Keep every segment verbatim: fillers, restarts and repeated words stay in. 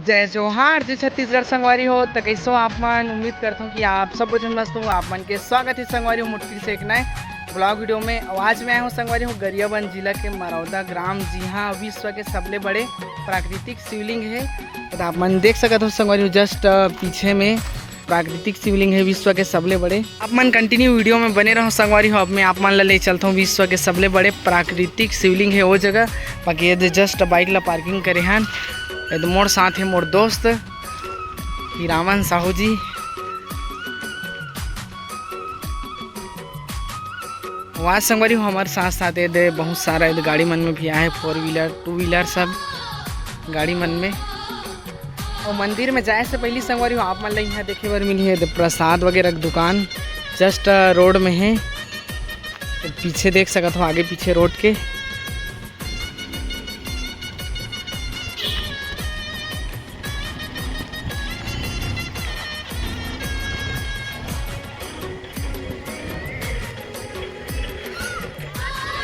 जय जोहार, जय छत्तीसगढ़ संगवारी हो। त कइसो आप मन? उम्मीद करथों कि आप सब झन मस्त हो। आप मन के स्वागत हे संगवारी हो मोर फिर से एक नए ब्लॉग वीडियो में। अउ आज मैं आए हों संगवारी हो गरियाबंद जिला के मरौदा ग्राम, जिहाँ विश्व के सबले बड़े प्राकृतिक शिवलिंग हे। त आप मन देख सकत हो संगवारी हो, जस्ट पीछे में प्राकृतिक शिवलिंग हे विश्व के सबले बड़े। आप मन कंटिन्यू वीडियो में बने रहो संगवारी हो। अब मैं आप मन ला ले चलथों विश्व के सबले बड़े प्राकृतिक शिवलिंग हे वो जगह। बाकी ये दे जस्ट बाइक ला पार्किंग करे हन। ये दे मोर साथ हे मोर दोस्त हीरामन साहू जी। वहाँ संगवारी हो, हमारे साथ साथ ये दे बहुत सारा ये दे गाड़ी मन में भी आए, फोर व्हीलर, टू व्हीलर, सब गाड़ी मन में। और मंदिर में जाए से पहली संगवारी हो, आप मन ला यहाँ देखे बर मिली है दे प्रसाद वगैरह के दुकान, जस्ट रोड में है। पीछे देख सकत हो, आगे पीछे रोड के।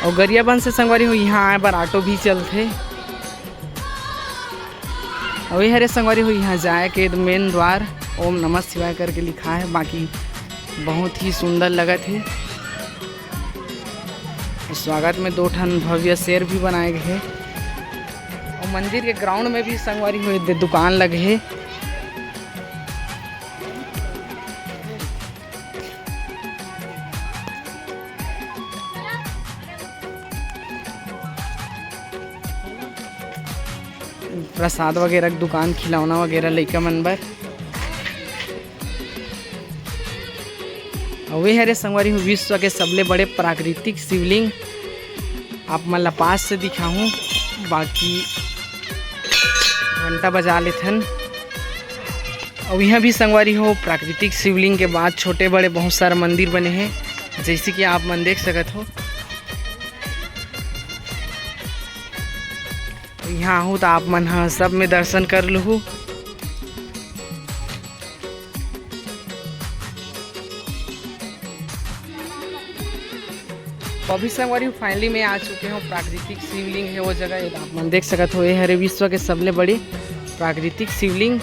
अउ गरियाबंद से संगवारी हो, यहाँ आए बर ऑटो भी चलथे। अउ ये हरे संगवारी हो, यहाँ जाए के मेन द्वार, ओम नमः शिवाय करके लिखा है। बाकी बहुत ही सुंदर लगत हे। स्वागत में दो ठन भव्य शेर भी बनाए गए हे। अउ मंदिर के ग्राउंड में भी संगवारी हो, ये दे दुकान लगे हे। प्रसाद वगैरह के दुकान, खिलौना वगैरह लइका मन बर। अउ ये हरे संगवारी हो विश्व के सबले बड़े प्राकृतिक शिवलिंग। आप मन ला पास से दिखाहूँ, बाकी घंटा बजा लेथन। अउ यहाँ भी संगवारी हो प्राकृतिक शिवलिंग के बाद छोटे बड़े बहुत सारा मंदिर बने हैं, जैसे कि आप मन देख सकत हो। यहाँ आहू त आप मन ह सब में दर्शन कर लुहू। तो अभी संगवारी हो, फाइनली मैं आ चुके हूँ प्राकृतिक शिवलिंग है वो जगह, ये आप मन देख सकत हो, ये हरे विश्व के सबले बड़ी प्राकृतिक शिवलिंग।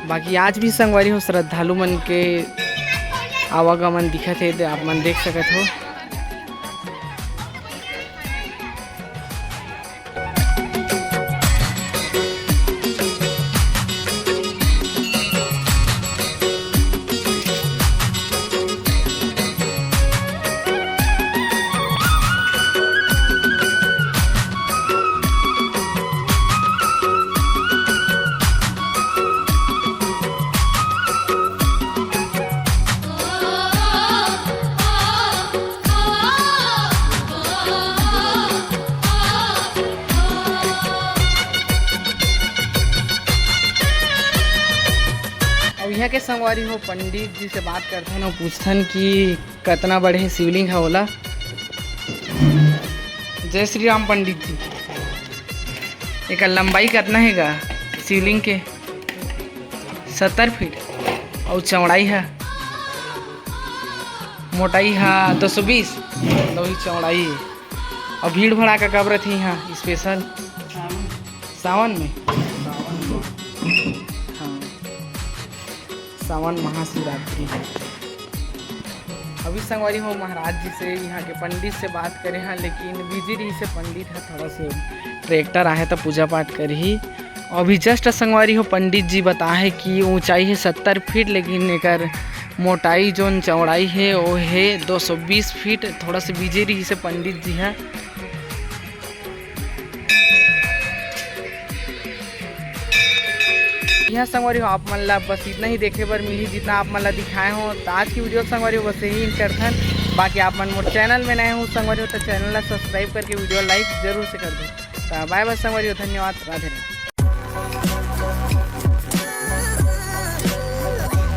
बाकी आज भी संगवारी हो श्रद्धालु मन के आवागमन दिखत हे, आप मन देख सकत हो। अब यहाँ के संगवारी हो पंडित जी से बात करथन अउ पूछथन कि कतना बड़े शिवलिंग है ओला। जय श्री राम पंडित जी, एकर लंबाई कतना हे गा शिवलिंग के? सत्तर फीट। अउ चौड़ाई है, मोटाई है दो सौ बीस, दो ही चौड़ाई। अउ भीड़ भड़ाका कब रथे यहाँ स्पेशल? सावन में। हाँ, सावन महाशिवरात्रि। अभी संगवारी हो महाराज जी से, यहाँ के पंडित से बात करे हैं, लेकिन बिजी रही से पंडित है, थोड़ा से ट्रैक्टर आहे तो पूजा पाठ करही। अभी जस्ट संगवारी हो पंडित जी बताए कि ऊंचाई है सत्तर फीट, लेकिन एकर मोटाई जोन चौड़ाई है वो है दो सौ बीस फीट। थोड़ा से बिजी रही से पंडित जी है। यहाँ संगवारी हो आप मन ला बस इतना ही देखे बर मिली जितना आप मन ला दिखाए हो। तो आज की वीडियो संगवारी हो बस यही करथन। बाकी आप मन मोर चैनल में नए हो संगवारी हो तो चैनल ला सब्सक्राइब करके वीडियो लाइक जरूर से कर दो। तो बाय बाय संगवारी हो, धन्यवाद, राधे राधे।